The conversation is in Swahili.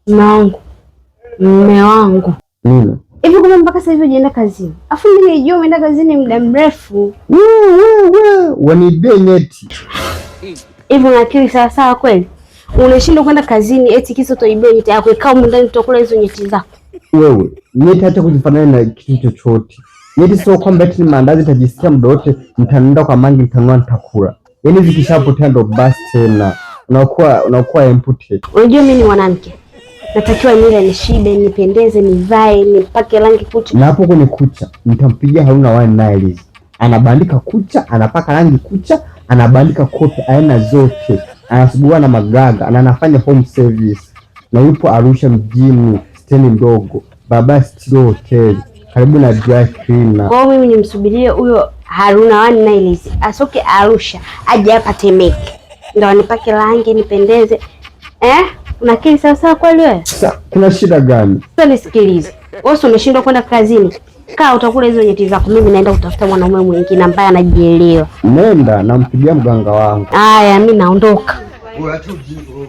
Mume wangu, mume wangu Nini? Hivi kumbe mpaka sasa hivi hujaenda kazini? Afu mimi nilijua umeenda kazini muda mrefu. Wewe waniibia nyeti. Hivi una akili sawa sawa kweli? Unashindwa kwenda kazini eti kisa utaibiwa nyeti yako, ikaa humu ndani tutakula hizo nyeti zako. Wewe nyeti hata kuzifanana na kitu chochote. Nyeti sio kwamba eti ni maandazi nitajisikia muda wote nitaenda kwa mangi nitanunua nitakula. Yaani zikishapotea ndo basi tena. Unakuwa empty. Unajua mimi ni mwanamke. Natakiwa nile nishibe, nipendeze, nivae, nipake rangi kucha. Na hapo kwenye kucha nitampigia Haruna wa Niles. Anabandika kucha, anapaka rangi kucha, anabandika kope aina zote, anasugua na magaga na anafanya home service, na yupo Arusha mjini, stendi ndogo, Baba Stilo Hotel, karibu na dry cleaner. Kwa hiyo mimi nimsubirie huyo Haruna wa Niles asoke Arusha aje hapa Temeke ndo anipake rangi nipendeze. Eh? Una akili sawa sawa kweli wewe? Sasa kuna shida gani? Sasa nisikilize. Wewe si umeshindwa kwenda kazini. Kaa utakula hizo nyeti zako. Mimi naenda kutafuta mwanaume mwingine ambaye anajielewa. Nenda nampigia mganga wangu. Aya, mimi naondoka. Wewe acha ujinga wewe.